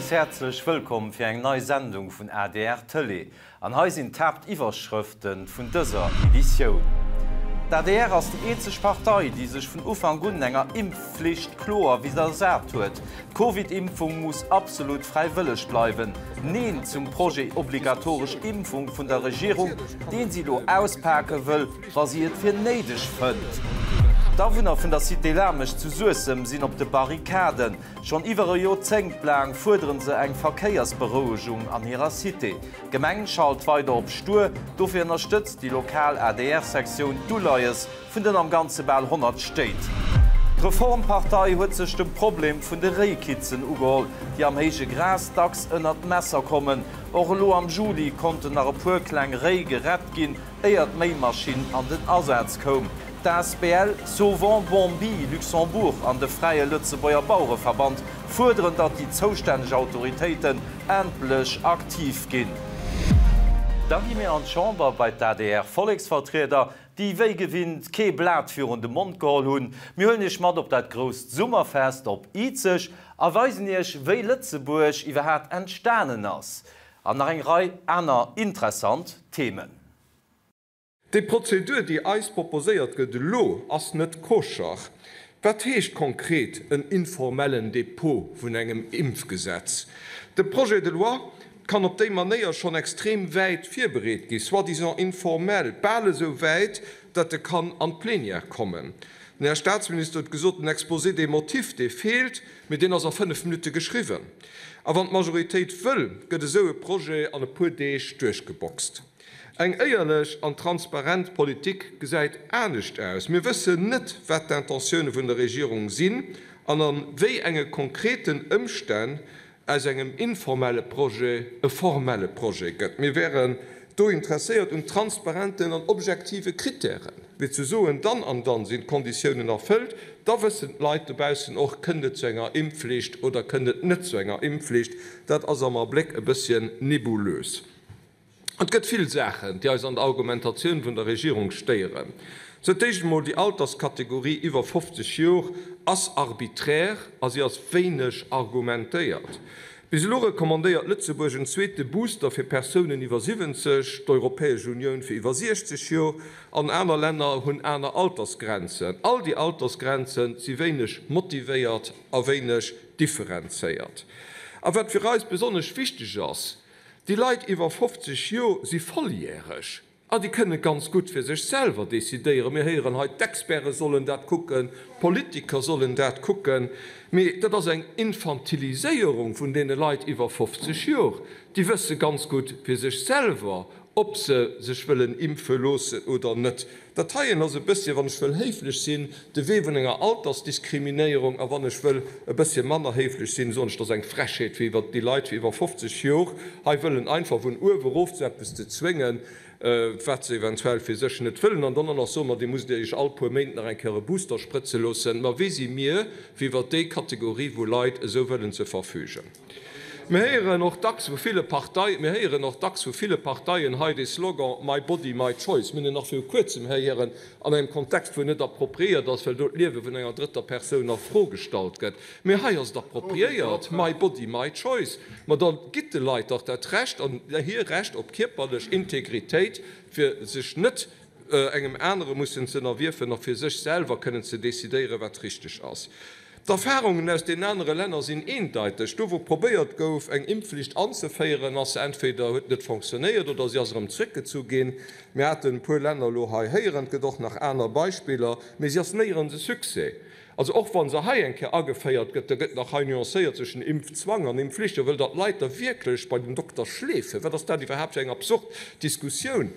Ganz häerzlech wëllkomm fir eng nei Sendung vun adr Tëlee. An hei sinn d'Haaptiwwerschrëfte vun dëser Editioun. D'adr ass déi eenzeg Partei, déi sech vun Ufank un enger Impfflicht kloer widdersat huet. D'Covid-Impfung muss absolut fräiwëlleg bleiwen. Neen zum Projet obligatoresch Impfung vun der Regierung, deen si elo auspake wëll, wa si et fir néideg fënnt. D'Awunner vun der Cité Lamesch zu Suessem sinn op de Barrikaden. Schonn iwwer e Joerzéngt laang fuerdere se eng Verkéiersberouegung an hirer Cité. D'Gemeng schalt weider op stur, dofir ënnerstëtzt déi lokal ADR-Sektioun d'Uleies vun den am Ganze bal 100 Stéit. D'Reformpartei huet sech dem Problem vun de Réikitzen ugeholl, déi am héije Gras dacks ënnert d'Messer kommen. Och elo am Juli konnten nach e puer kleng Réi gerett ginn, éier d'Méimaschinn an den Asaz koum. D'asbl Sauvons Bambi Luxembourg an de Fräie Lëtzebuerger Bauereverband fuerderen, datt déi zoustänneg Autoritéiten endlech aktiv ginn. Da gi mir an d'Chamber bei d'ADR-Volleksvertrieder, déi wéi gewinnt kee Blat virun de Mond geholl hunn. Mir huelen Iech mat op dat grousst Summerfest op Izeg a weisen Iech, wéi Lëtzebuerg iwwerhaat entstanen ass. An nach eng Rei aner interessant Themen. Déi Prozedur, déi eis proposéiert gëtt elo, ass net koscher. Wat heescht konkret en informellen Dépôt vun engem Impfgesetz? De Projet de loi kann op déi Manéier schonn extrem wäit virbereet gi, soi-disant informell, bal esou wäit, datt e kann an d'Plénière kommen. Den Här Statsminister huet gesot, den Exposé des motifs, dee feelt, mee deen ass a fënnf Minutte geschriwwen. A wann d'Majoritéit wëll, gëtt esou e Projet an e puer Deeg duerchgeboxt. Eng éierlech an transparent Politik gesäit anescht aus. Mir wëssen net, wat d'Intentioune vun der Regierung sinn an a wéi enge konkreten Ëmstänn aus engem informelle Projet e formelle Projet gëtt. Mir wären do interesséiert un transparenten an objektive Krittären, fir ze soen, dann an dann sinn d'Konditiounen erfëllt, da wëssen d'Leit dobaussen och, kënnt et zu enger Impfflicht oder kënnt et net zu enger Impfflicht. Dat ass am Abléck e bësschen nebulös. Et gëtt vill Saachen, déi eis an der Argumentatioun vun der Regierung stéieren. Sou d'éischt emol, déi Alterskategorie iwwer 50 Jor ass arbiträr a si ass wéineg argumentéiert. Bis elo recommandéiert Lëtzebuerg en zweete Booster fir Persounen iwwer 70, d'Europäesch Unioun fir iwwer 60 Jor an aner Länner hunn aner Altersgrenzen. All déi Altersgrenze si wéineg motivéiert a wéineg differenzéiert. A wat fir eis besonnesch wichteg ass, Déi Leit iwwer 50 Jor si volljäreg a déi kënne ganz gutt fir sech selwer decidéieren. Mir héieren hei, d'Experte sollen dat kucken, d'Politiker sollen dat kucken, mee dat ass eng Infantiliséierung vun deene Leit iwwer 50 Jor. Déi wësse ganz gutt fir sech selwer, ob se sech wëllen impfe loossen oder net. Dat heien ass e bësschen, wann ech wëll héiflech sinn, de Wee vun enger Altersdiskriminéierung. A wann ech wëll e bëssche manner héiflech sinn, soen ech, et ass eng Frechheet, fir iwwer déi Leit iwwer 50 Jor hei wëllen einfach vun uewe erof zu eppes ze zwéngen, wat se eventuell fir sech net wëllen. An dann och nach soen, ma Dir musst Iech all puer Méint nach eng Kéier e Booster sprëtze loossen. Ma wie si mir, fir iwwer déi Kategorie vu Leit esou wëllen ze verfügen? Mir héieren och dacks vu ville Partei, mir héieren och dacks vu ville Parteien hei dee Slogan My body, my choice. Mir hunn en nach viru Kuerzem héieren an engem Kontext, wou en net appropriéiert ass, well do d'Liewe vun enger drëtter Persoun a Fro gestallt gëtt. Mee hei ass et appropriéiert, My body, my choice. Ma da gitt de Leit dach dat Recht an hir Recht op kierperlech Integritéit, fir sech net engem anere mussen ze ënnerwierfen a fir sech selwer kënnen ze decidéieren, wat richteg ass. D'Erfahrungen aus deenen anere Länner sinn eendeiteg. Do, wou probéiert gouf, eng Impfflicht anzeféieren, ass se entweder huet net fonctionnéiert oder si ass erëm zréckgezu ginn. Mir haten e puer Länner elo hei héieren, et gëtt och nach aner Beispiller, mee si ass néierens e Succès. Also och wa se hei eng Kéier ageféiert gëtt, da gëtt nach hei nuancéiert zwëschen Impfzwang an Impfflicht. Jo, wëllt Der d'Leit da wierklech bei den Dokter schleefen? Wat ass dat iwwerhaapt fir eng absurd Diskussioun?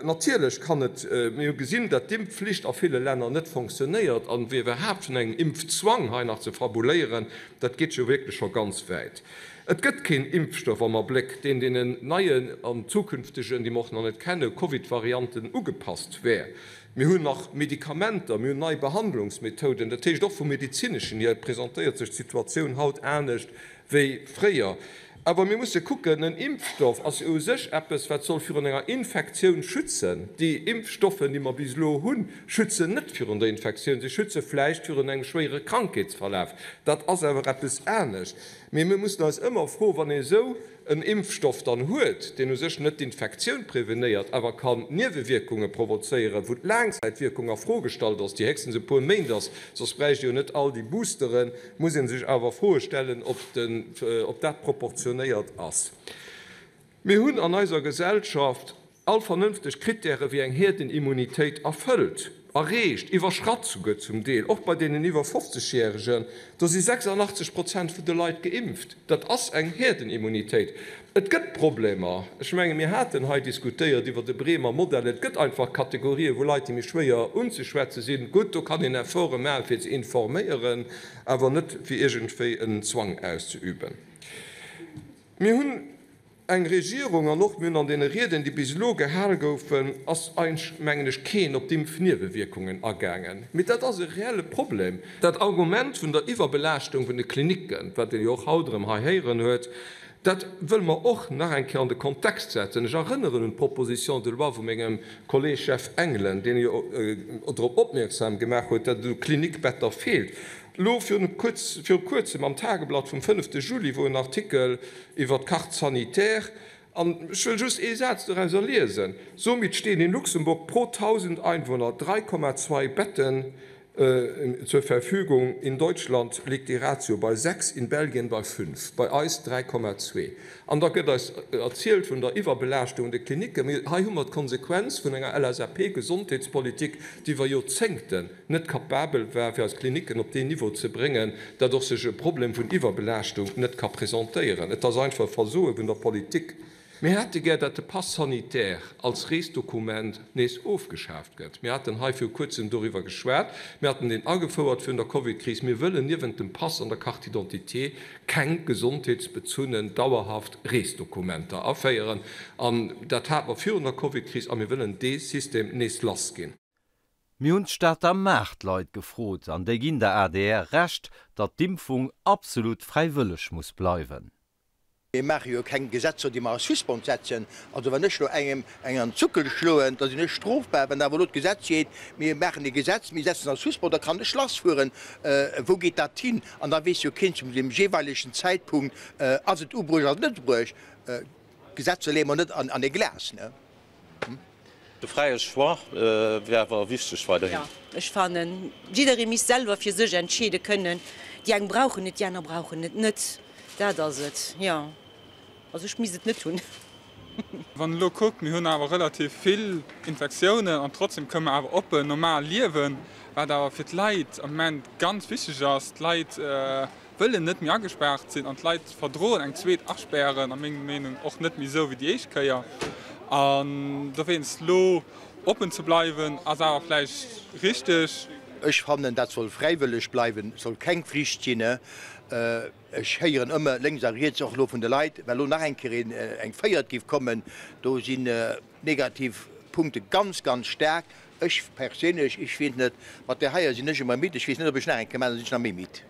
Natierlech kann et, mir hu gesinn, datt d'Impfflicht a ville Länner net fonctionnéiert, an fir iwwerhaapt vun engem Impfzwang hei nach ze fabuléieren, dat geet jo wierklech scho ganz wäit. Et gëtt keen Impfstoff am Abléck, deen deenen neien an zukünftegen, déi mer och nach net kennen, Covid-Varianten ugepasst wär. Mir hunn nach Medikamenter, mir hunn nei Behandlungsmethoden, dat heescht och vum medezineschen hier presentéiert sech d'Situatioun haut anescht wéi fréier. Awer mir musse kucken, en Impfstoff ass jo u sech eppes, wat soll virun enger Infektioun schützen. Déi Impfstoffen, déi mer bis elo hunn, schützen net virun der Infektioun, se schütze vläicht virun engem schwéiere Krankheetsverlaf. Dat ass awer eppes anescht. Mee mir mussen eis ëmmer froen, wann ee esou en Impfstoff dann huet, deen u sech net d'Infektioun prevenéiert, awer kann Niewewierkunge provozéieren, wou d'Laangzäitwierkung a Fro gestallt ass, déi héchstens e puer Méint ass, soss bräicht ee jo net all déi Boosteren, muss ee sech awer Froe stellen, ob dat proportionéiert ass. Mir hunn an eiser Gesellschaft all vernënfteg Krittäre wéi eng Hierdenimmunitéit erfëllt, erreecht, iwwerschratt souguer zum Deel, och bei deenen iwwer 50 Järegen, do si 86 Prozent vun de Leit geimpft. Dat ass eng Hierdenimmunitéit. Et gëtt Problemer. Ech menge mir haten hei diskutéiert iwwer de Bremer Modell. Et gëtt einfach Kategorien, wou Leit, déi méi schwéier unzeschwätze sinn, gutt, do kann een Efforte maachen, fir ze informéieren, awer net fir iergendwéi en Zwang auszeüben. Mir hunn eng Regierung, an och mir hunn an deene Rieden, déi bis elo gehal goufen, ass eigentlech, mengen ech, keen op d'Impfniewewierkungen agaangen. Mee dat ass e reelle Problem. Dat Argument vun der Iwwerbelaaschtung vun de Klinicken, wat ee jo och haut erëm hei héieren huet, dat wëlle mer och nach eng Kéier an de Kontext setzen. Ech erënneren un d'Proposition de loi vu mengem Kolleeg Jeff Engelen, deen jo drop opmierksam gemaach huet, datt et u Klinikbetter feelt. Elo viru kuerzem am Tageblatt vum fënnefte Juli wor en Artikel iwwer d'Carte sanitaire an ech wëll just ee Saz dorauser liesen, Somit stehen in Luxemburg pro 1.000 Einwohner 3,2 Betten zur Verfügung, in Deutschland liegt die Ratio bei 6, in Belgien bei 5, bei eis 3,2. An da gëtt eis erzielt vun der Iwwerbelaaschtung un de Klinicken. Mee hei hu mer d'Konsequenz vun enger LSAP-Gesondheetspolitik, déi iwwer Joerzéngten net kapabel war, fir eis Klinicken op deen Niveau ze bréngen, datt och sech e Problem vun Iwwerbelaaschtung net ka presentéieren. Et ass einfach e Versoe vun der Politik. Mir hätte gär, datt de Pass sanitaire als Reesdokument nees ofgeschaaft gëtt. Mir haten hei viru Kuerzem doriwwer geschwat. Mir haten deen agefouert virun der Covidkris. Mir wëllen niewent dem Pass an der Carte d'identité keng gesondheetsbezunnen dauerhaft Reesdokumenter aféieren. An dat hate mer virun der Covidkris a mir wëllen dee System nees lassginn. Mir hunn d'Stater Maartleit gefrot an déi ginn der adr Recht, datt d'Impfung absolut fräiwëlleg muss bleiwen. Mir maache jo keng Gesetzer, déi mer a Suspens setzen. Also wann ech elo engem eng an d'Zuckel schloen, da sinn ech strofbar. Wann awer elo d'Gesetz seet, mir maachen e Gesetz, mir setzen a Suspens, da kann ech lassfueren. Wou geet dat hin? An da weess jo keen zum deem jeeweilegen Zäitpunkt, ass et ubruecht, ass et net ubruecht. Gesetzer leeë mer net an e Glas. De fräie Choix wier awer wichteg weiderhin. Jo, ech fannen, jidderee misst selwer fir sech entscheede kënnen. Déi eng brauchen et, déi aner brauchen et net. Dat ass et, jo. Also ech misst et net hunn. Wann een elo kuckt, mir hunn awer relativ vill Infektiounen an trotzdem kënne mer awer oppen normal liewen, wat awer fir d'Leit am Moment ganz wichteg ass. D'Leit wëllen net méi agespaart sinn an d'Leit verdroen eng zweet Aspären a mengem Meenung och net méi esou wéi déi éischt Kéier. An dowéinst elo oppen ze bleiwen ass awer vläicht richteg. Ech fannen, dat soll fräiwëlleg bleiwen, et soll keng Flicht sinn. Ech héieren ëmmer lénks a riets, och elo vun de Leit, well elo nach eng Kéier eng véiert géif kommen, do sinn d'negativ Punkte ganz, ganz staark. Ech perséinlech, ech weess net, mat där heier sinn ech ëmmer midd, ech weess net, ob ech nach eng Kéier maachen, da sinn ech nach méi midd.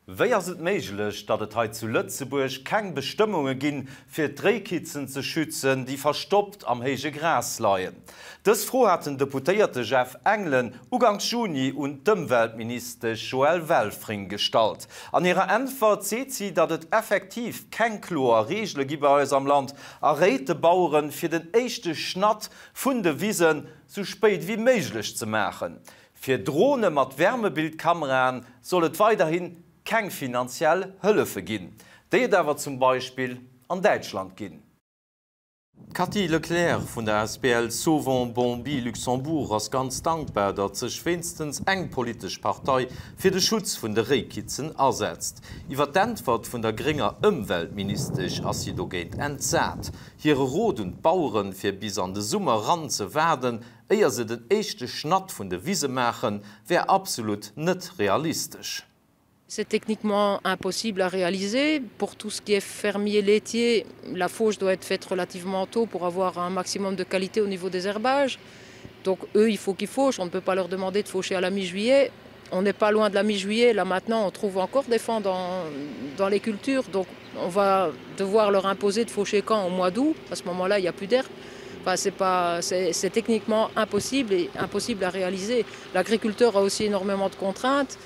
Wéi ass et méiglech, datt et hei zu Lëtzebuerg keng Bestëmmunge ginn, fir d'Réikitzen ze schützen, déi verstoppt am héije Gras leien? Dës Fro hat den Deputéierte Jeff Engelen uganks Juni un d'Ëmweltministesch Joëlle Welfring gestallt. An hirer Äntwert seet si, datt et effektiv keng kloer Reegele gi bei eis am Land a réit de Baueren, fir den éischte Schnatt vun de Wisen sou spéit wéi méiglech ze maachen. Fir Drone mat Wärmebildkameraen soll et weiderhi keng finanziell Hëllefe ginn, déi et awer zum Beispill an Däitschland ginn. D'Cathy Leclerc vun der asbl Sauvons Bambi Luxembourg ass ganz dankbar, datt sech wéinstens eng politesch Partei fir de Schutz vun de Réikitzen asetzt. Iwwer d'Äntwert vun der grénger Ëmweltministesch ass si dogéint entsat. Hire Rot un d'Baueren, fir bis an de Summer ran ze waarden, éier se den éischte Schnatt vun de Wise maachen, wär absolut net realistesch. C'est techniquement impossible à réaliser. Pour tout ce qui est fermier laitier, la fauche doit être faite relativement tôt pour avoir un maximum de qualité au niveau des herbages. Donc eux, il faut qu'ils fauchent, on ne peut pas leur demander de faucher à la mi-juillet. On n'est pas loin de la mi-juillet, là maintenant on trouve encore des fonds dans, dans les cultures, donc on va devoir leur imposer de faucher quand au mois d'août, à ce moment-là il n'y a plus d'herbe. Enfin, c'est pas c'est techniquement impossible et impossible à réaliser. L'agriculteur a aussi énormément de contraintes.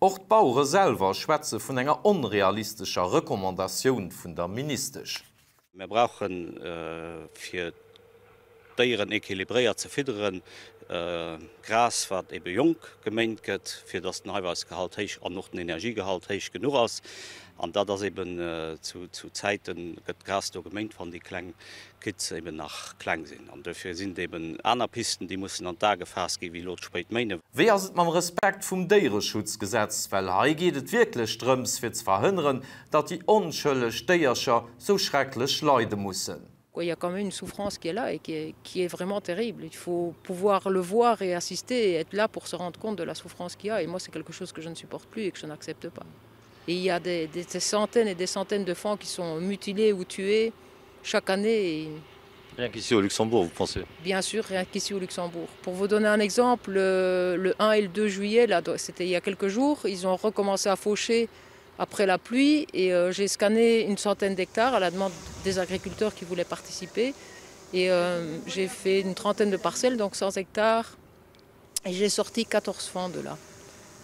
Och d'Bauere selwer schwätze vun enger onrealistescher Recommandatioun vun der Ministesch. Mir brauchen, fir d'Déieren equilibréiert ze fidderen, Gras, wat ebe jonk geméint gëtt, fir datt den Eiweißgehalt héich an och den Energiegehalt héich genuch ass. An dat ass eben zu Zäiten, gëtt d'Gras do geméint, wann déi kleng Kitz eben nach kleng sinn. An duerfir sinn et eben aner Pisten, déi mussen an d'A gefaasst ginn, wéi elo d'spéit Méine. Wéi ass et mam Respekt vum Déiereschutzgesetz? Well hei geet et wierklech drëms, fir ze verhënneren, datt déi onschëlleg Déiercher sou schrecklech leide mussen. Il y a quand même une souffrance qui est là et qui est, qui est vraiment terrible. Il faut pouvoir le voir et assister et être là pour se rendre compte de la souffrance qu'il y a. Et moi, c'est quelque chose que je ne supporte plus et que je n'accepte pas. Et il y a des, des, des centaines et des centaines de fans qui sont mutilés ou tués chaque année. Et... Rien qu'ici au Luxembourg, vous pensez Bien sûr, rien qu'ici au Luxembourg. Pour vous donner un exemple, le, le 1 et le 2 juillet, c'était il y a quelques jours, ils ont recommencé à faucher après la pluie et euh, j'ai scanné une centaine d'hectares à la demande des agriculteurs qui voulaient participer et euh, j'ai fait une trentaine de parcelles donc 100 hectares et j'ai sorti 14 fonds de là.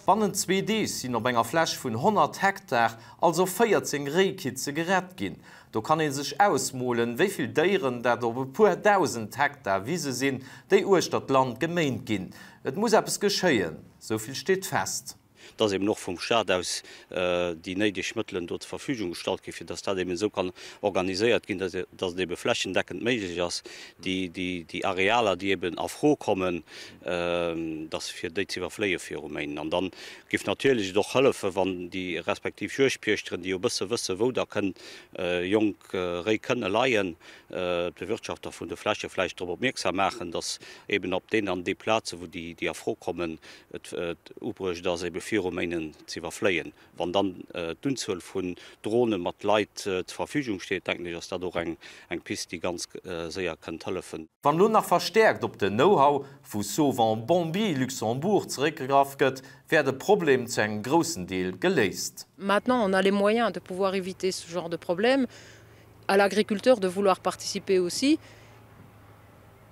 Bannent zwee Deeg sinn op enger Fläch vun 100 Hektar also 14 Réikitze gerett ginn. Do kann ee sech ausmolen, wéi vill Déieren dat op e puer 1.000 Hektar Wise sinn, déi uechter d'Land geméint ginn. Et muss eppes geschéien, sou vill steet fest. dass eben och vum Stat aus déi néideg Mëttelen do zur Verfügung gestallt ginn, fir dass dat eben esou kann organiséiert ginn, dass et ebe flächendeckend méiglech ass, déi Arealer, déi eben a Fro kommen, dass fir déi ze iwwerfléie viru Méinen. An dann géif natierlech et och hëllefen, wann déi respektiv Juegdpiechteren, déi jo e bësse wëssen, wou da kënn jonk Réi kënne leien, d'Bewirtschafter vun de Fläche vläicht drop opmierksam maachen, dass eben op deenen an dee Plazen, wou déi a Fro kommen, et ubruecht ass, ebe viru Méinen ze iwwerfléien. Wann dann d'Unzuel vun Drone mat Leit zur Verfügung steet, denken ech, ass dat och eng Pist, déi ganz séier kënnt hëllefen. Wann elo nach verstäerkt op den Know-how vu Sauvons Bambi Luxembourg zeréckgegraff gëtt, wär de Problem zu engem groussen Deel geléist. Maintenant, on a les moyens de pouvoir éviter ce genre de problème, à l'agriculteur de vouloir participer aussi.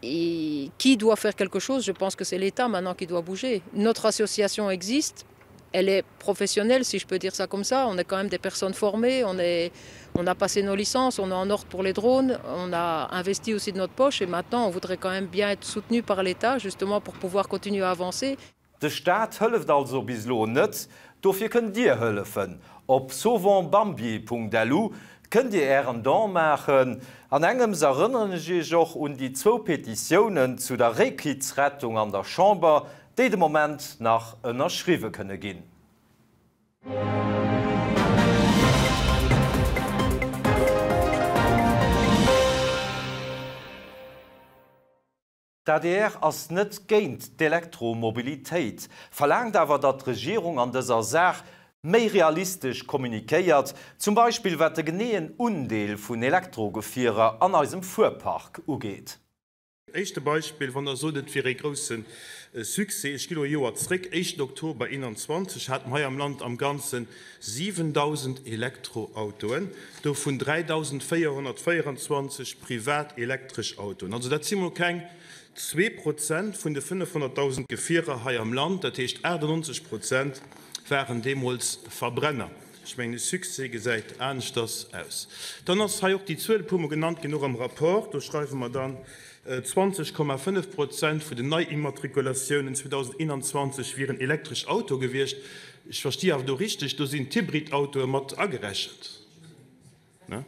Et qui doit faire quelque chose Je pense que c'est l'État maintenant qui doit bouger. Notre association existe, elle est professionnelle, si je peux dire ça comme ça. On est quand même des personnes formées, on, est, on a passé nos licences, on est en ordre pour les drones, on a investi aussi de notre poche et maintenant on voudrait quand même bien être soutenu par l'État justement pour pouvoir continuer à avancer. De Staat hëlleft also bis elo net, dofir kënnt Dir hëllefen. Op sauvonsbambi.lu kënnt Dir Ären Don maachen. An engems erënneren ech Iech och un déi zwou Petitiounen zu der Réckittsrettung an der Chamber, déi de Moment nach ënnerschriwwe kënne ginn. D'ADR ass net géint d'Elektromobilitéit, verlaangt awer, datt d'Regierung an dëser Saach méi realistesch kommunikéiert, zum Beispill wat de geneeën Undeel vun Elektrogefierer an eisem Fuerpark ugeet. Éischte Beispill, wann Der sot, et wier ee grousse Succès, ech gi elo e Joer zréck, éischten Oktober 21 hate mer hei am Land am Ganze 7.000 Elektroautoen, dovun 3.424 privat elektresch Autoen. Also dat si mol keng 2 Prozent vun de 500.000 Gefierer hei am Land. Dat heescht 98 Prozent waren deemools Verbrenner. Ech mengen, e Succès gesäit aneschters aus. Dann ass hei och déi Zuel e puermol genannt ginn, och am Rapport. Do schreiwe mer dann, 20,5 Prozent vun den Neiimmatrikulatiounen 2021 wieren elektresch Autoe gewiescht. Ech versti awer do richteg, do sinn d'Hybridautoe mat agerechent, ne?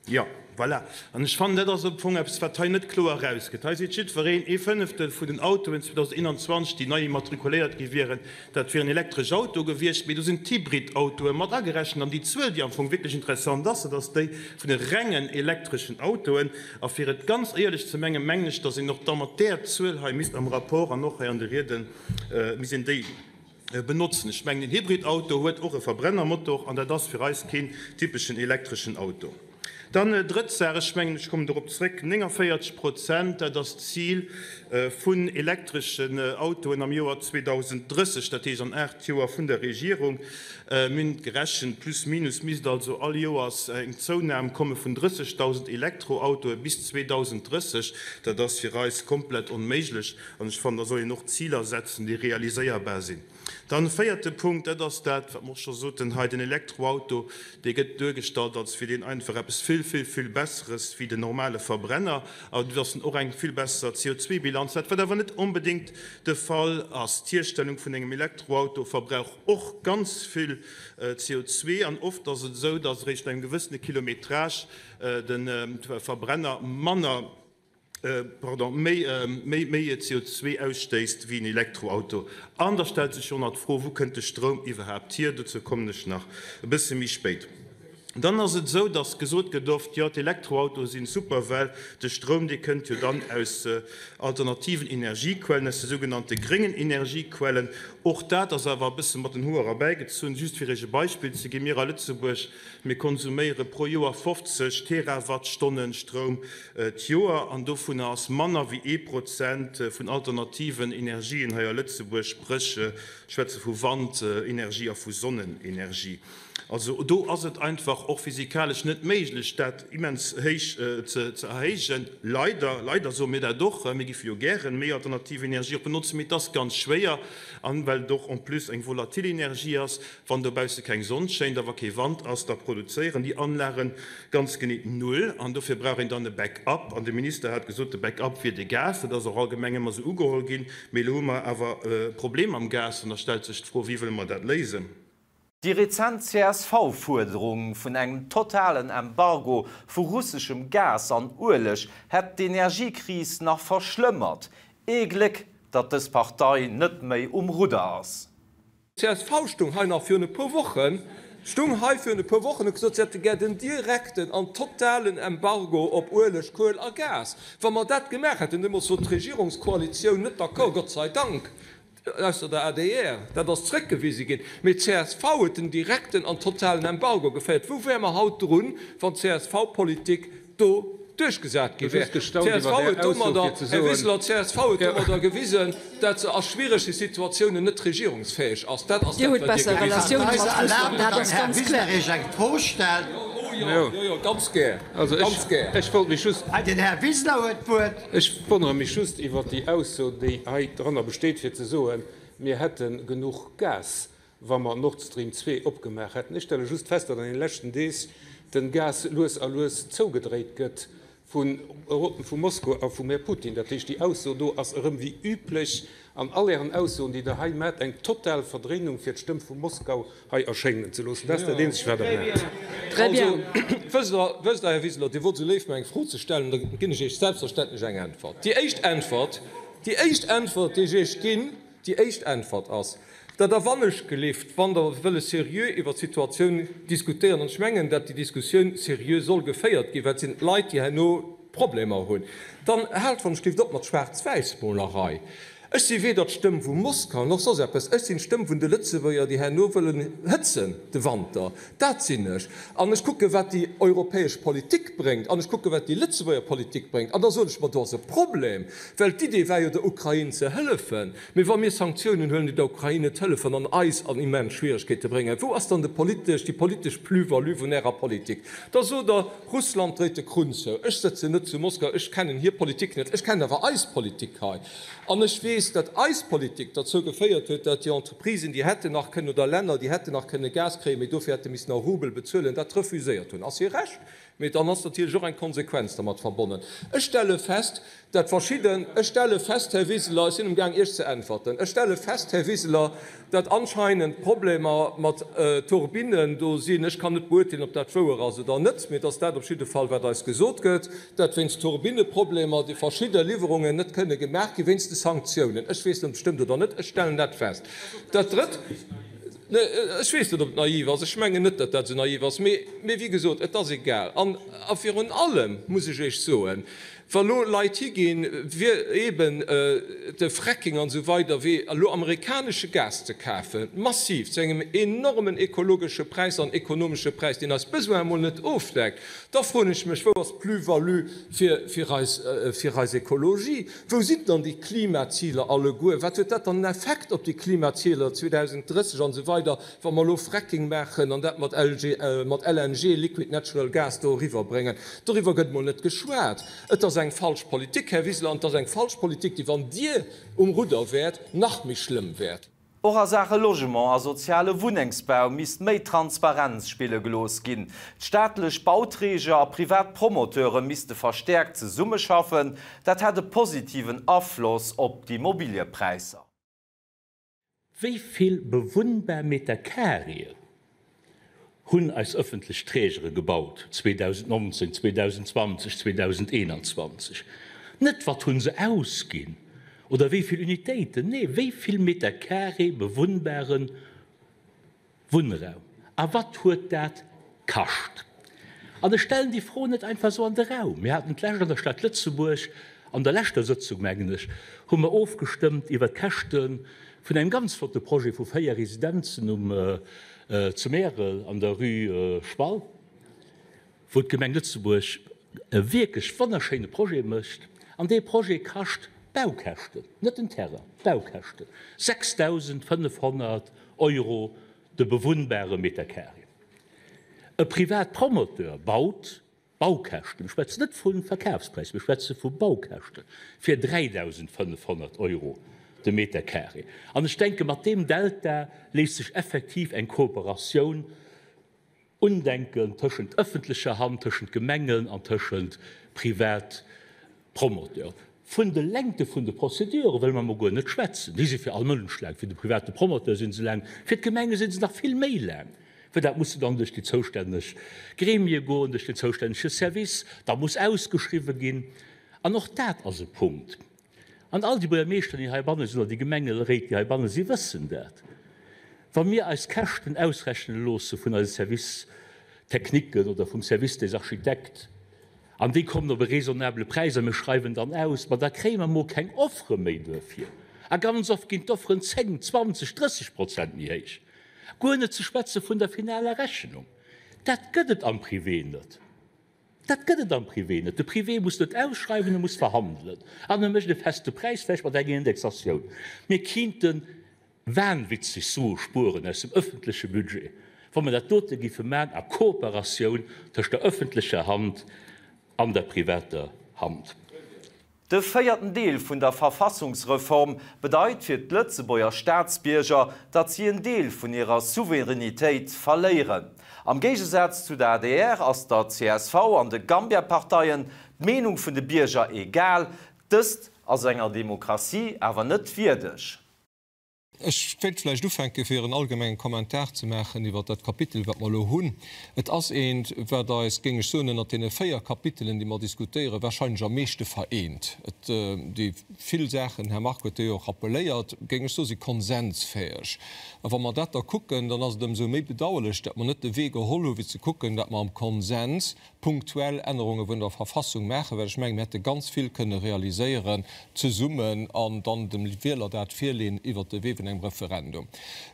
Jo, voilà. An ech fannen, dat ass am Fong eppes, wat hei net kloer erausgëtt. Hei seet jiddwereen, ee Fënneftel vun den Autoen 2021, déi nei immatrikuléiert gi wieren, dat wieren elektresch Autoe gewiescht. Mee do sinn d'Hybridautoe mat agerechent. An déi Zuel, déi am Fong wierklech interessant ass, dat ass déi vun de rengen elektreschen Autoen. A fir et ganz éierlech ze mengen, mengen ech, datt een och da mat där Zuel hei misst am Rapport an och hei an de Rieden, Misst een déi benotzen? Ech mengen, en Hybridauto huet och e Verbrennermotor an dat ass fir eis keen typeschen elektreschen Auto. Dann drëtt Saach, ech mengen, ech kommen dorop zréck, 49 Prozent, dat ass d'Zil vun elektreschen Autoen am Joer 2030, dat heescht an 8 Joer vun der Regierung. Mir hunn et gerechent, plus minus misst also all Joers eng Zounam komme vun 30.000 Elektroautoe bis 2030. Dat ass fir eis komplett onméiglech an ech fannen, da soll een och Ziler setzen, déi realiséierbar sinn. Dann e véierte Punkt, dat ass dat, wat mer och scho soten hei, den Elektroauto, dee gëtt duergestallt, als wier deen einfach eppes vill, vill, vill Besseres wéi den normale Verbrenner. An et ass och eng vill besser CO2-Bilanz, dat wat awer net onbedéngt de Fall ass. D'Hierstellung vun engem Elektroauto verbrauch och ganz vill CO2 an oft ass et esou, dass eréischt no engem gewëssene Kilometrage de Verbrenner manner, pardon, méi, méi, méi CO2 ausstéisst wéi en Elektroauto. An da stellt sech jo nach d'Fro, Wou kënnt de Stroum iwwerhaapt hier? Dozou kommen ech nach e bësse méi spéit. Dann ass et esou, dass gesot gëtt oft, jo, d'Elektroautoe sinn super, well de Stroum, dee kënnt jo dann aus alternativen Energiequellen, aus de sougenannte gréngen Energiequellen. Och dat ass awer e bësse mat den Hoer erbäigezunn. Just fir Iech e Beispill ze ginn, Mir a Lëtzebuerg, mir konsuméiere pro Joer 50 Terawattstonnen Stroum d'Joer, an dovunner ass manner wéi ee Prozent vun alternativen Energien hei a Lëtzebuerg, spréch ech schwätze vu Wandenergie a vu Sonnenenergie. Also do ass et einfach och physikalesch net méiglech, dat immens héich ze erhéijen. Leider, leider soe mir dat och, mir géife jo gären méi alternativ Energie och benotzen, mee et ass ganz schwéier, an well et och en plus eng volatil Energie ass, wann dobausse keng Sonn schéint a wa kee Wand ass, da produzéieren déi Anlagen Ganz genee null. An dofir brauch een dann e Back-up. An de Minister hat gesot, de Back-up wier de Gas. Dat ass och allgemeng ëmmer esou ugeholl ginn. Mee elo hu mer awer e Problem mam Gas an da stellt sech d'Fro, Wéi wëlle mer dat léisen? Déi rezent CSV-Fuerderung vun engem totalen Embargo vu russeschem Gas an Ueleg hätt d'Energiekris nach verschlëmmert. Ee Gléck, datt dës Partei net méi um Rudder ass. Csv stung hei nach virun e puer Wochen, stung hei virun e puer Wochen huet gesot, si hätte gär den direkten an totalen Embargo op Ueleg, Kuel a Gas. Wa mer dat gemaach hätten, deemools wor d'Regierungskoalitioun net d'accord, Gott sei Dank, ausser der adr, dat ass zrëckgewise ginn, mee csv huet den direkten an totalen Embargo geféiert. Wou wäre mer haut drun, wann d'CSV-Politik do duerchgesat gi wär. Csv huet domadder, Här Wiseler, csv huet domadder gewisen, dat se a schwierege Situatiounen net regierungsfäeg ass. Dat ass dat, wat Dir gewisen hutt. Här Wiseler Iech eng Fro stellt. Jo, jo, ganz gär, ganz gär. Ech wollt mech just. Den Här Wiseler huet d'Wuert. Ech wonnere mech just iwwert déi Ausso, déi hei dranner besteet, fir ze soen, mir hätte genuch Gas. wa mer Nord Stream 2 opgemaach hätten. Ech stelle just fest, datt an den leschten Deeg den Gas lues a lues zougedréit gëtt vu Moskau a vum Här Putin. Dat heescht, déi Ausso do ass erëm wéi üblech an all Ären Aussoen, déi Der hei maacht, eng total Verdréinung, fir d'Stëmm vu Moskau hei erschéinen ze loossen. Dat ass dat eenzegt, wat Der maacht. Also, wësst Der, Här Wiseler, Dir wort esou léif, mer eng Fro ze stellen, da ginn ech Iech selbstverständlech eng Äntwert. Déi éischt Äntwert, déi éischt Äntwert, déi ech Iech ginn, Déi éischt Äntwert ass, datt Der wannechgelift, wann Der wëlle seriö iwwert d'Situatioun diskutéieren, an ech mengen, datt déi Diskussioun seriö soll geféiert ginn, well et sinn d'Leit, déi herno Problemer hunn, dann haalt wannechgelift op mat Schwaarz-Wäiss-Molerei. Ech si weder d'Stëmm vu Moskau nach soss eppes. Ech sinn d'Stëmm vun de Lëtzebuerger, déi herno wëllen hëtzen de Wanter. Dat sinn ech. An ech kucke wat déi europäesch Politik bréngt an ech kucke wat déi Lëtzebuerger Politik bréngt. An da soen ech mer, do ass e Problem, well d'Idee war jo der Ukrain ze hëllefen. Mee wa mir Sanktiounen huelen, déi der Ukrain net hëllefen an eis an immens Schwieregkeete bréngen, wou ass dann de politesch, déi politesch Plus-value vun Ärer Politik? Da sot Der, Russland dréit de Krunn zou. Ech sëtzen net zu Moskau, ech kennen hir Politik net, ech kennen awer eis Politik hei. An ech weess, datt eis Politik derzou geféiert huet, datt déi Entreprisen, déi hätten nach kënnen, oder Länner, déi hätten nach kënne Gas kréien, mee dofir hätte missen a Rubel bezuelen, dat refuséiert hunn. Ass hir Recht, mee dann ass natierlech och eng Konsequenz dermat verbonnen. Ech stelle fest, datt verschidden, ech stelle fest, Här Wiseler, ech sinn amgaang Iech ze äntwerten, ech stelle fest, Här Wiseler, datt anscheinend Problemer mat Turbinnen do sinn. Ech kann net beurteelen, ob dat wouer ass oder net, mee et ass dat op jidde Fall, wat eis gesot gëtt, datt wéinst Turbinneproblemer déi verschidde Liwwerungen net kënne gemaach gi wéinst de Sanktiounen. Ech weess net, ob et stëmmt oder net, ech stellen dat fest. Dat Drëtt. Ech weess net, ob et naiv ass. Ech mengen net, datt dat esou naiv ass. Mee, mee wéi gesot, et ass egal. An, a virun allem muss ech Iech soen, wa lo Leit higinn, fir eeben de Fracking an esou weider wéi elo amerikanesche Gas ze kafen, massiv, zu engem enormen ekologesche Präis an ekonomesche Präis, deen eis Besoin emol net ofdeckt, da froen ech mech, Wou ass d'Plus-value fir, fir eis, fir eis Ekologie? Wou sinn dann déi Klimaziler alleguer? Wat huet dat dann en Effekt op déi Klimazieler 2030 an esou weider, wa mer elo Fracking maachen an dat mat LG, mat LNG, Liquid Natural Gas, do eriwwerbréngen? Doriwwer gëtt emol net geschwat. Et ass eng falsch Politik, Här Wiseler, an et ass eng falsch Politik, déi, wann Dir um Rudder wäert, nach méi schlëmm wäert. Och a Saache Logement a soziale Wunnengsbau misst méi Transparenz spille gelooss ginn. D'staatlech Bauträger a privat Promoteure misste verstäerkt zesummeschaffen. Dat hätt e positiven Afloss op d'Immobiliëpräisser. Wéi vill bewunnbar Meterkareeën hunn eis ëffentlech Trägere gebaut 2019, 2020, 2021? Net wat hu se ausginn oder wéi vill Unitéiten, nee wéi vill Meter carré bewunnbare Wunnraum a wat huet dat kascht? An ech stellen déi Fro net einfach esou an de Raum. Mir haten d'lescht an der Stad Lëtzebuerg, an der leschter Sëtzung mengen ech, hu mer ofgestëmmt iwwert d'Käschte vun engem ganz flotte Projet vu 4 Residenzen um zu Märel an der Rue Schwall, wou d'Gemeng Lëtzebuerg e wierklech wonnerschéine Projet mécht. An dee Projet kascht Baukäschten, net den Terrain, d'Baukäschten, 6.500 Euro de bewunnbare Metercarré. E Privatpromoteur baut Baukäschten, mir schwätzen net vu Verkafspräis, mir schwätze vu Baukäschten, fir 3.500 Euro de Metercarré. An ech denke mat deem Delta léisst sech effektiv eng Kooperatioun undenken tëschent ëffentlecher Hand, tëschent Gemengen an tëschent Privatpromoteuren. Vun de Längte vun de Procédure wëlle mer emol guer net schwätzen. Déi si fir all Mënsch laang. Fir de private Promoteur si se laang, fir d'Gemenge si se nach vill méi laang, well dat muss dann duerch déi zoustänneg Gremie goen, duerch den zoustännege Service, da muss ausgeschriwwen ginn. An och dat ass e Punkt. An all déi Buergermeeschter, déi heibanne sinn, oder déi Gemengeréit, déi heibanne sinn, wëssen dat. Wa mir eis Käschten ausrechne loosse vun eise Services techniquen oder vum Service des architectes, an déi kommen op e raisonnabele Präis a mir schreiwen dann aus, ma da kréie mer mol keng Offere méi duerfir. A ganz oft ginn d'Offeren 10, 20, 30 Prozent méi héich. Guer net ze schwätze vun der finaler Rechnung. Dat gëtt et am Privé net. Dat gëtt et am Privé net. De Privé muss net ausschreiwen, e muss verhandelen an e mécht e feste Präis, vläicht mat enger Indexatioun. Mir kinnten wahnwitzeg Sue spueren aus dem öffentleche Budget, wa mer dat dote giffe man a Kooperatioun tëscht der öffentlecher Hand an der privater Hand. De véierten Deel vun der Verfassungsreform bedeit fir d'Lëtzebuerger Staatsbierger, datt si en Deel vun hirer Souveränitéit verléieren. Am Géigesaz zu der adr ass der csv an de Gambia-Parteien d'Meenung vun de Bierger egal. Dëst ass enger Demokratie awer net wierdeg. Ech wéilt vläicht ufänke fir en allgemengen Kommentar ze maachen iwwert dat Kapitel, wat mer elo hunn. Et ass eent, wat eis, géing ech soen, ënnert deene 4 Kapitelen, déi mer diskutéieren, wahrscheinlech am meeschte vereent. Et, déi vill Saachen, Här Margue huet déi och rappeléiert, géing ech soen, si konsensfäeg. A wa mer dat da kucken, dann ass et ëmsou méi bedauerlech, datt mer net de Wee geholl hu fir ze kucken, datt mer am Konsens punktuell Ännerunge vun der Verfassung maachen, well ech mengen, mir hätte ganz vill kënne realiséieren zesummen an dann dem Wieler dat virleeën iwwert de Wee vun engem Referendum.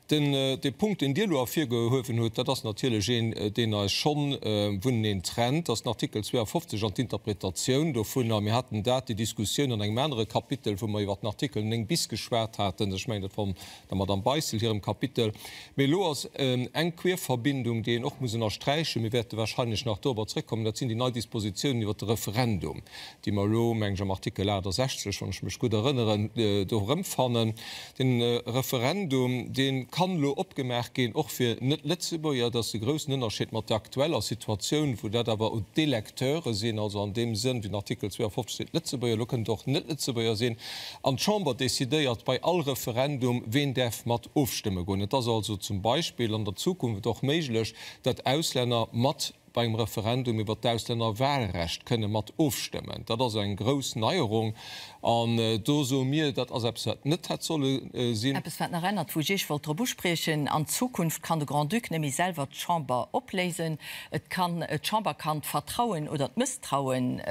Den, dee Punkt, deen Dir elo ervirgehuewen hutt, dat ass natierlech een, deen eis schonn vuneneen trennt, dat ass den Artikel 52 an d'Interpretatioun dovunner. Mir haten dat, déi Diskussioun an engem anere Kapitel, wou mer iwwert den Artikel 9 bis geschwat haten, ech mengen, dat war der Madame Beissel hirem Kapitel. Mee elo ass eng Querverbindung, déi een och muss ënnersträichen, mir wäerte wahrscheinlech nach dorobber zrëckkommen, dat sinn déi nei Dispositiounen iwwert de Referendum, déi mer elo, meng ech, am Artikel 68, wann ech mech gutt erënneren, do erëmfannen. De Referendum, dee kann elo opgemaach ginn, och fir Net-Lëtzebuerger. Dat ass de groussen Ënnerscheed mat der aktueller Situatioun, wou dat awer d'Electeure sinn, also an deem Sënn, wéi den Artikel 52 seet, Lëtzebuerger. Elo kënnen et och Net-Lëtzebuerger sinn. An d'Chamber decidéiert bei all Referendum, ween däerf mat ofstëmme goen. Et ass also zum Beispill an der Zukunft och méiglech, datt Auslänner mat. bei engem Referendum iwwer d'Auslännerwahlrecht kënne mat ofstëmmen. Dat ass eng grouss Neierung an do soe mir, dat ass eppes, wat net hätt solle sinn. Eppes, wat nach ännert, wou ech Iech wollt drop uspriechen, An Zukunft kann de Grand-Duc net méi selwer d'Chamber opléisen. Et kann, d'Chamber kann d'Vertrauen oder d'Mësstrauen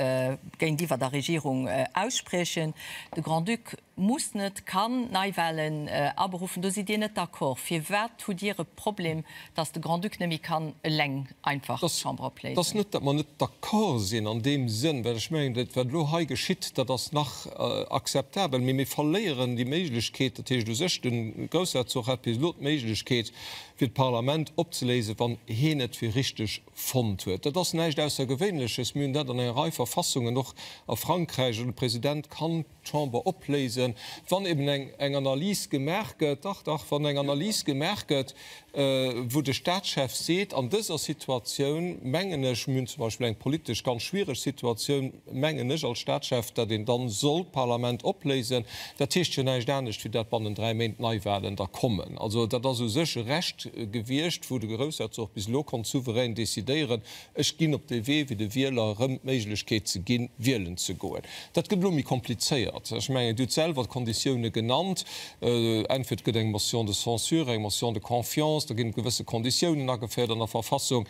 géintiwwer der Regierung ausspriechen. De Grand-Duc muss net, kann Neiwahlen aberuffen. Do sidd Dir net d'accord. Firwat hutt Dir e Problem, datt de Grand-Duc net méi kann eleng einfach d'Chamber opléisen? Et ass net, datt mer net d'accord sinn an deem Sënn, well ech mengen, dat wat elo hei geschitt, dat ass nach akzeptabel, mee mir verléieren déi Méiglechkeet, dat heescht u sech, de Groussherzog hat bis elo d'Méiglechkeet, fir d'Parlament opzeléisen, wann heen et fir richteg fonnt huet. Dat ass näischt Aussergewéinleches. Mir hunn dat an enger Rei Verfassungen, och a Frankräich, de President kann d'Chamber opléisen, wann eben eng eng Analys gemaach gëtt, dach, dach, wann eng Analys gemaach gëtt, wou de Staatschef seet, an dëser Situatioun mengen ech, mir hunn zum Beispill eng politesch ganz schwiereg Situatioun, mengen ech als Staatschef, datt een dann soll d'Parlament opléisen. Dat heescht jo näischt anescht, wéi datt bannen 3 Méint Neiwahlen da kommen. Also dat ass u sech e Recht gewiescht, wou de Groussherzog bis elo konnt souverän decidéieren, Ech ginn op dee Wee, fir de Wieler erëm d'Méiglechkeet ze ginn, wielen ze goen. Dat gëtt elo méi komplizéiert. Ech mengen, Dir hutt selwer d'Konditioune genannt. Entweder et gëtt eng Motion de censure, eng Motion de confiance, da ginn gewësse Konditiounen ageféiert an der Verfassung.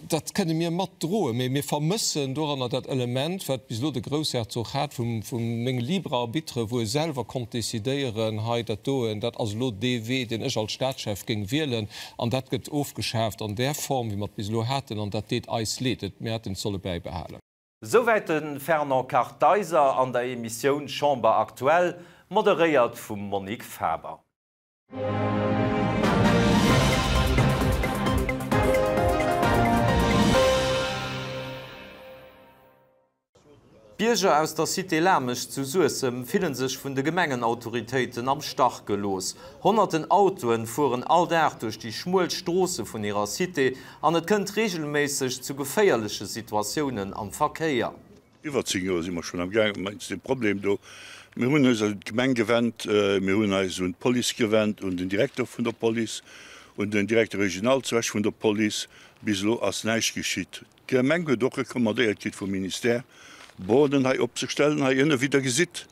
Dat kënne mir matdroen, mee mir vermëssen doranner dat Element, wat bis elo de Groussherzog hat, vum meng libre arbitre, wou e selwer konnt decidéieren, hei dat doen, dat ass elo dee Wee, deen ech als Staatschef géing wielen. An dat gëtt ofgeschaaft an där Form, wéi mer et bis elo haten, an dat deet eis leed. Et, mir hätten et solle bäibehalen. Souwäit de Fernand Kartheiser an der Emissioun Chamber aktuell, moderéiert vum Monique Faber. D'Bierger aus der Cité Lamesch zu Suessem fillen sech vun de Gemengenautoritéiten am Stach gelooss. Honnerten Autoen fueren all Dag duerch déi schmuel Stroosse vun hirer Cité an et kënnt reegelméisseg zu geféierleche Situatiounen am Verkéier. Iwwer 10 Joer si mer schonn am gaange mat deem Problem do. Mir hunn eis un d'Gemeng gewennt, mir hunn eis un d'Police gewennt, un den Direkter vun der Police, un den Directeur régional zu Esch vun der Police. Bis elo ass näischt geschitt. D'Gemeng huet och recommandéiert kritt vum Ministère, Bornen hei opzestellen, hei ënne wéi Der gesitt,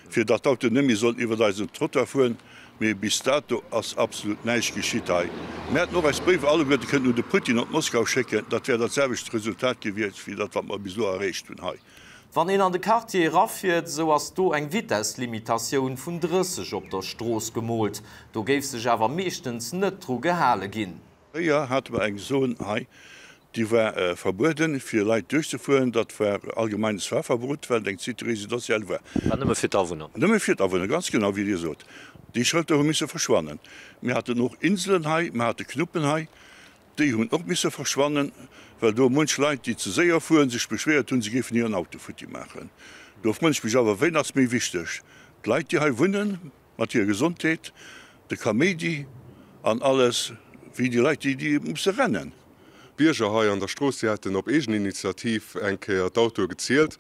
fir datt d'Autoen net méi sollen iwwert eisen Trottoir fueren. Mee bis dato ass absolut näischt geschitt hei. Mir hätten och eis Bréiwer alleguerte kënnen un de Putin op Moskau schécken, dat wär dat selwecht Resultat gewiescht wéi dat wat mer bis elo erreecht hunn hei. Wann een an de Quartier erafiert, esou ass do eng Vitesslimitatioun vun 30 op der Strooss gemoolt. Do géif sech awer meeschtens net dru gehale ginn. Fréier hate mer eng Zon hei, déi war verbueden, fir Leit duerchzefueren. Dat war allgemeines Fahrverbot, well et eng Cité résidentielle war. War nëmme fir d'Awunner? Nëmme fir d'Awunner, ganz genau, wéi Dir sot. Déi Schëlter hu misse verschwannen. Mir haten och Inselen hei, mir hate Knuppen hei, déi hunn och misse verschwannen, well do munch Leit, déi ze séier fueren, sech beschwéiert hunn, se géifen hiren Auto futti maachen. Do froen ech mech awer, Ween ass méi wichteg, d'Leit, déi hei wunnen, Mat hirer Gesondheet, de Kaméidi an alles, wéi déi Leit, déi musse rennen. D'Bierger hei an der Strooss, déi haten op eegen Initiativ eng Kéier d'Autoe gezielt,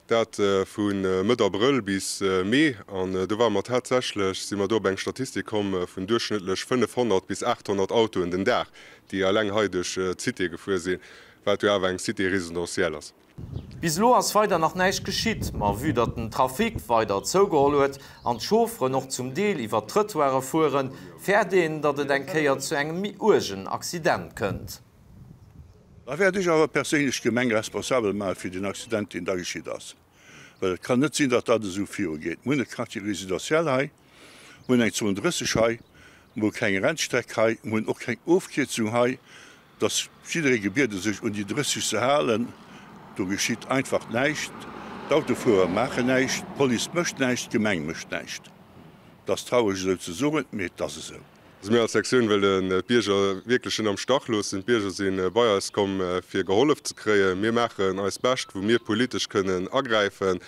dat vu Mëtt Abrëll bis Mee. An do ware mer tatsächlech, si mer do op eng Statistik komm vun duerchschnëttlech 500 bis 800 Autoen den Dag, déi eleng hei duerch d'Cité gefuer sinn, wat jo awer eng Cité résidentielle ass. Bis elo ass weider nach näischt geschitt, ma vue datt den Trafic weider zougeholl huet an d'Chaufferen och zum Deel iwwer d'Trëttoire fueren, fäert een, datt et eng Kéier zu engem méi uergen Accident kënnt. Da wäert ech awer perséinlech d'Gemeng responsabel maache fir deen Accident, deen da geschitt ass, well et kann net sinn, datt dat esou virugeet. Mir hunn e Quartier résidentiel hei, mir hunn eng Zone 30 hei, mir hu keng Rennstreck hei, mir hunn och keng Ofkierzung hei. Dass jidderee gebiede sech un déi 30 ze halen, do geschitt einfach näischt. D'Autofuerer maachen näischt, d'Police mécht näischt, d'Gemeng mécht näischt. Et ass traureg esou ze soen, mee et ass esou. Also mir als Sektioun wëllen d'Bierger wierklech net am Stach loossen. D'Bierger si bei eis komm fir gehollef ze kréien. Mir maachen eist Bescht wou mir politesch kënnen agräifen.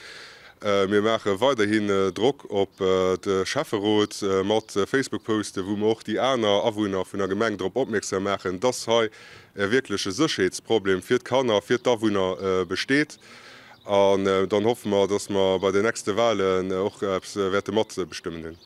Mir maache weiderhin Drock op de Schäfferot mat Facebook-Posten, wou mer och déi aner Awunner vun der Gemeng drop opmierksam maachen, dass hei e wierkleche Sécherheetsproblem fir d'Kanner, fir d'Awunner besteet. An dann hoffe mer, dass mer bei den nächste Wahlen och eppes wäerte matbestëmmen hunn.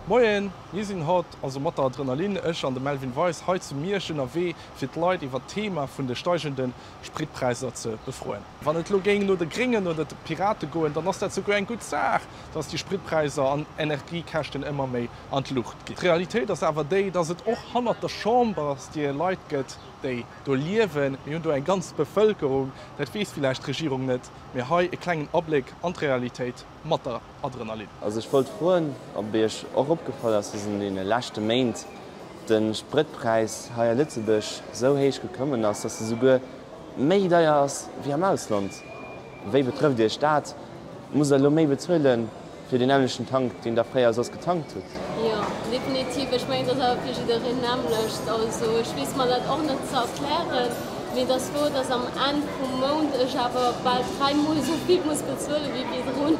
Moien, mir sinn haut also mat der Adrenalin, ech an de Melvin Weis, hei zu Miersch ënnerwee fir d'Leit iwwert d'Thema vun de steigende Spritpräisser ze befroen. Wann et elo géing no de Gréngen oder de Pirate goen, dann ass dat souguer eng gutt Saach, dass déi Spritpräisser an Energiekäschten ëmmer méi an d'Luucht ginn. D'Realitéit ass awer déi, dass et och hannert der Chambersdier Leit gëtt, déi do liewen. Mir hunn do eng ganz Bevëlkerung, dat weess villäicht d'Regierung net, mee hei e klengen Abléck an d'Realitéit mat der. Adrenalin. Also ech wollt froen ob iech och opgefall ass, dass an deene leschte Méint de Sprëttpräis hei a Lëtzebuerg sou héich geklommen ass, dass e souguer méi deier ass wéi am Ausland. Wéi betrëfft iech dat? Musst der elo méi bezuelen fir deen nämmlechten Tank, deen der fréier soss getankt hutt? Jo, definitiv. Ech mengen, et ass awer fir jiddereen d'nämmlecht. Also ech weess mer dat och net ze erklären. Mee et ass wouer, dass am Enn vum Mount ech awer bal dräimol esou vill muss bezuelen wéi virdrun.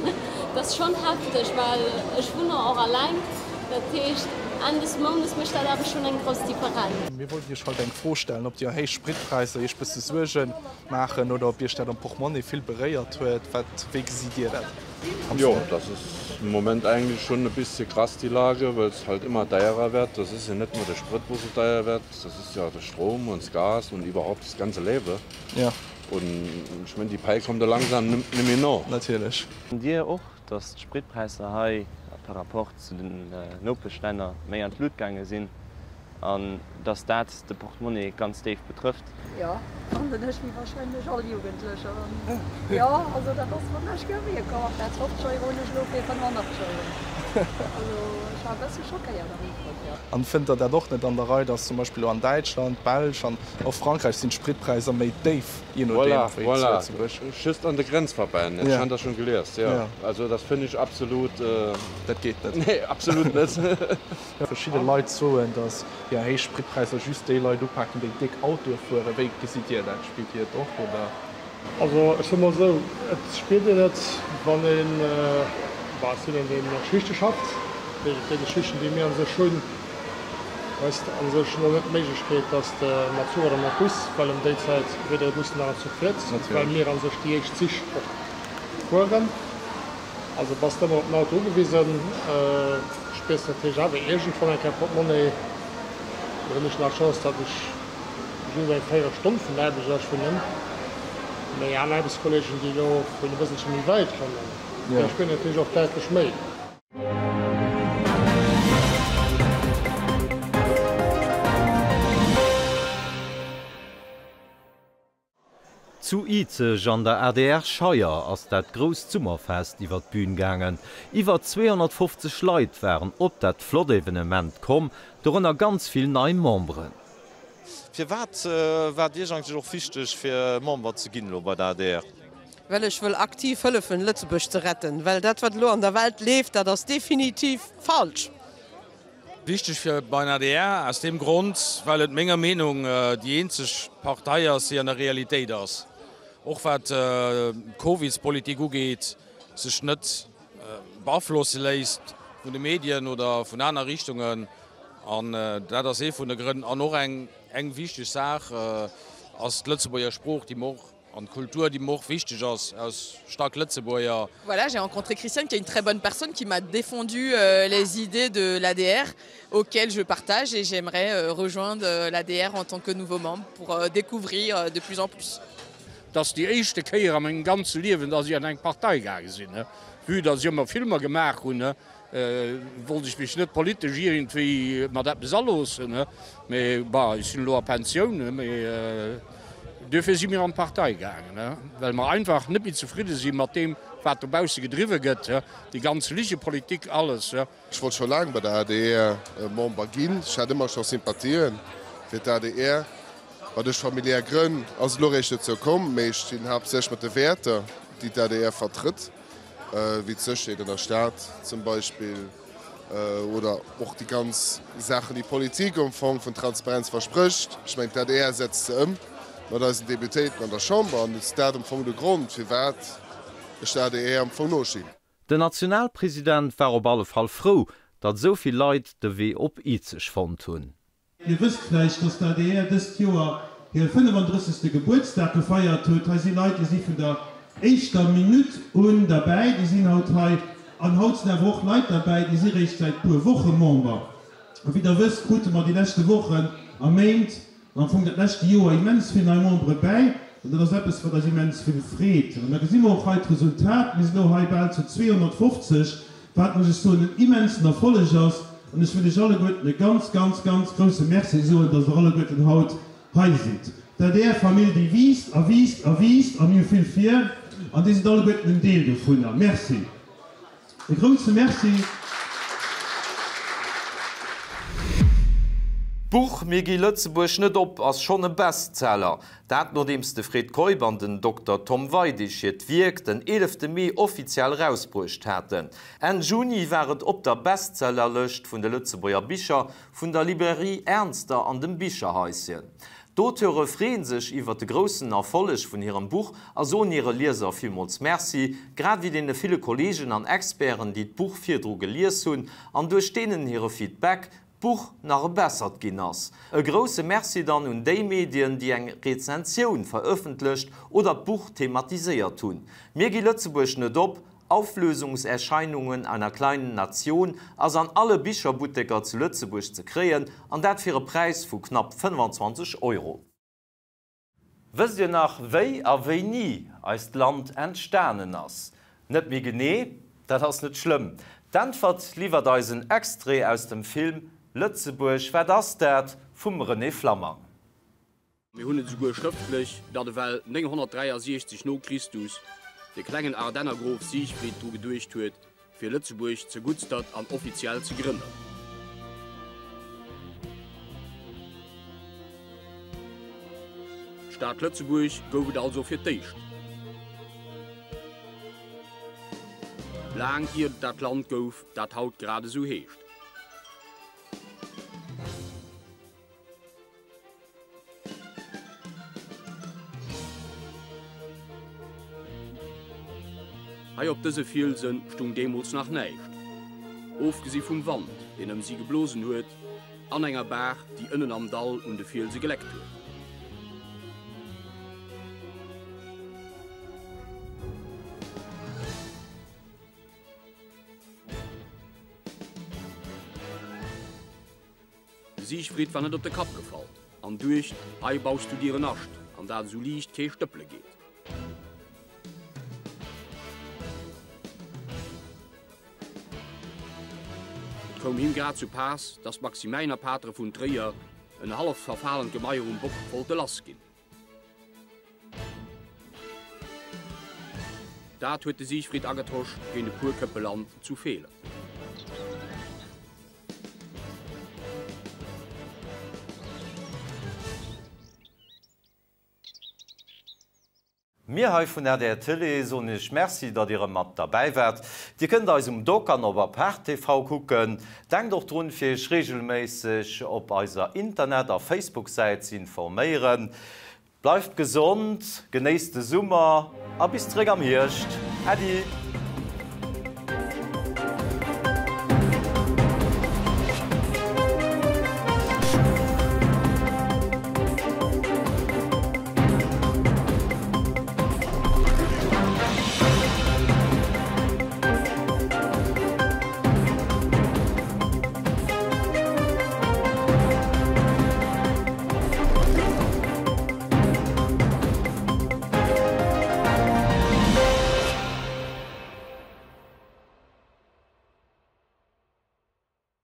Dat ass schonn hefteg, well ech wunne och alleng. Dat heescht, Enn des Moundes mécht dat awer schonn eng grouss Differenz. Mir wollten Iech haut eng Fro stellen, ob déi héich Spritpräisser Iech bësse Suerge maachen oder ob Iech dat am Portmonnie vill beréiert huet. Wat, wéi gesitt Dir dat? Jo, das ist im Moment eigentlich schon e bisschen krass die Lage, well es halt immer deierer wird. Das ist ja net nur de Sprit wo so deier wird, das ist ja de Strom und das Gas und überhaupt das ganze Leben. Ja. Und ech mengen déi Päi kommt da langsam net méi no. Natierlech. Fannt Dir och, dass d'Spritpräisser hei par rapport zu den Nopeschlänner méi an d'Lut gaange sinn? An dass dat de Portemonnaie ganz déif betrëfft. Jo, fannen ech, wéi wahrscheinlech all Jugendlecher. Jo, also dat ass wann ech gemierkt, oh dat 50 Euro hunn ech elo fir 85 Euro. Also ech war e bësse schockéiert am Ufank, jo. An fënnt der dat och net an der Rei, dass zum Beispill elo an Däitschland, Belsch an och Frankräich sinn d'Spritpräisser méi déif, je nodeem, Voilà, wéi zu voilà, Lëtzebuerg? just an de Grenzverbänn, ech han dat schon gelies, jo. Also dat fënn ech absolut. Dat geet net. Nee, absolut net. Verschidde Leit soen, datt déi héich Spritpräisser just déi Leit upaken, déi déck Autoe fueren. Wéi gesitt Dir dat? Spiert Dir et och, oder? Also ech soe mol esou, et spiert een et, wann een, bon ech sinn een deen a Schichte schafft, deene Schichten déi mir an sech hunn, hues de an sech elo net d'Méiglechkeet, datt s de mat Zuch oder mat Bus, well ëm déi Zäit weder e Bus nach en Zuch fiert, well mir an sech déi éischt Zich och fueren. Also bass de ëmmer op den Auto ugewisen, spiers natierlech awer iergendwann eng Kéier Portemonnaie. Do hunn ech nach d'Chance, datt ech just eng véierel Stonn vun der Aarbecht ewech wunnen. Meng aner Aarbechtskolleegen, déi elo vun e bësselche méi wäit wunnen, déi spieren natierlech och däitlech méi. Zu Izeg an der adr Scheier ass dat grousst Summerfest iwwer d'Bün gaangen. Iwwer 250 Leit waren op dat flott Evenement komm, dorënner ganz vill nei Memberen. Firwat war et Iech eigentlech och wichteg fir Member ze ginn elo bei der adr? Well ech wëll aktiv hëllefen Lëtzebuerg ze retten, well dat wat elo an der Welt leeft, dat ass definitiv falsch. Wichteg fir beim adr aus deem Grond, well et menger Meenung déi eenzeg Partei ass, déi an der Realitéit ass, och wat d'Covidspolitik ugeet, sech net beaflosse léisst vun de Medien oder vun aner Richtungen. An dat ass ee vun de Grënn. An och eng wichteg Saach ass d'Lëtzebuerger Sprooch, déi mer och An d'Kultur, déi mer och wichteg ass aus stark Lëtzebuerger. Voilà, j'ai rencontré Christiane qui est une très bonne personne qui m'a défendu les idées de l'ADR auxquelles je partage et j'aimerais rejoindre l'ADR en tant que nouveau membre pour découvrir de plus en plus. Et ass déi éischte Kéier a mengem ganze Liewen, dass ech an eng Partei gaange sinn. Vue dass ech ëmmer Filmer gemaach hunn, Wollt ech mech net politesch iergendwéi mat eppes aloossen, mee bon, ech sinn elo a Pensioun, mee duerfir si mir an d'Partei gaangen, well mer einfach net méi zefridde si mat deem, wat dobausse gedriwwe gëtt, déi ganz Ligepolitik, alles. Ech wollt scho laang bei der adr Member ginn. Ech hat ëmmer scho Sympathie fir d'ADR. Ma duerch familiär Grënn ass et elo réischt dozou komm. Mee ech stinn haaptsächlech mat de Wäerter, déi d'ADR vertrëtt. wéi d'Sécherheet an der Stad zum Beispill, oder och déi ganz Saachen, déi d'Politik am Fong vun Transparenz versprécht. Ech mengen, d'ADR setzt se ëm mat eisen Deputéiten an der Chamber, an et ass dat am Fong de Grond, firwat ech der adr am Fong nostinn. Den Nationalpresident war op alle Fall frou, datt esou vill Leit de Wee op Izeg fonnt hunn. Dir wësst vläicht, dass d'ADR dëst Joer hire 35. Gebuertsdag gefeiert huet. Hei si Leit, déi si vun der éischter Minutt un derbäi. Déi sinn haut hei. An haut sinn awer och Leit derbäi, déi si réischt säit puer Woche Member. A wéi Der wësst, krute mer déi leschte Wochen a Méint, an am Fong dat leschte Joer, immens vill nei Membere bäi. An dat ass eppes, wat eis immens vill freet. An da gesi mer och hei d'Resultat, Mir sinn elo hei bal zu 250, wat, muss ech soen, en immensen Erfolleg ass. An ech wëll Iech alleguerten e ganz, ganz, ganz grouse Merci soen, dass Der alleguerten haut hei sidd. D'ADR-Famill, déi wiisst a wiisst a wiisst a mir hu vill vir an Dir sidd alleguerten en Deel dovunner. Merci. E grousse Merci. D'Buch Mir gi Lëtzebuerg net op ass schonn e Bestseller. Dat nodeems de Fred Keup an den Dokter Tom Weidig hiert Wierk den 11 Mee offiziell erausbruecht haten. Enn Juni war et op der Bestsellerlëscht vun de Lëtzebuerger Bicher vun der Librairie Ernster an dem Bicherhaischen. D'Auteure freeë sech iwwer de groussen Erfolleg vun hirem Buch a soen hire Lieser villmools Merci, grad ewéi deene ville Kolleegen an Experten, déi d'Buch virdru gelies hunn an duerch deenen hire Feedback d'Buch nach e bessert ginn ass. E grousse Merci dann un déi Medien, déi eng Rezensioun verëffentlecht oder d'Buch thematiséiert hunn. Mir gi Lëtzebuerg net op, Auflösungserscheinungen einer kleinen Nation ass an alle Bicherbutteker zu Lëtzebuerg ze kréien, an dat fir e Präis vu knapp 25 Euro. Wësst Dir nach wéi a wéini eist Land entstanen ass? Net méi genee? Dat ass net schlëmm. D'Äntwert liwwert eis en Extrait aus dem Film Lëtzebuerg, wat ass dat? vum René Flammang. Mir hunn et esouguer schrëftlech, datt ewell 963 no Christus de klengen Ardennergrof Siegfried dru geduecht huet, fir Lëtzebuerg zeguttstert an offiziell ze grënnen. D'Stad Lëtzebuerg gouf et also fir d'éischt, laang iert et dat Land gouf, dat haut grad esou heescht. Hei op dëse Fielsen stung deemools nach näischt, ofgesi vum Wand, deen ëm si geblosen huet, an enger Baach, déi ënnen am Dall un de Fielse geleckt huet. De Siegfried war net op de Kapp gefall an duecht, Hei baus du dir en Nascht, an dat esou liicht kee stëppele geet. Et koum him grad zu Paass, dass d'Maximäinerpatere vun Tréier en halleft verfalent Gemaier um Bock wollte lassginn. Dat huet de Siegfried agetosch géint e puer Këppe Land zu Feelen. Mir hei vun adr Télé soen Iech Merci, datt Dir erëm mat derbäi waart. Dir kënnt eis um Doc an op Apart TV kucken. Denkt och drun, fir Iech reegelméisseg op eiser Internet a Facebook-Säit ze informéieren. Bleift gesond, genéisst de Summer a bis zeréck am Hierscht. Äddi!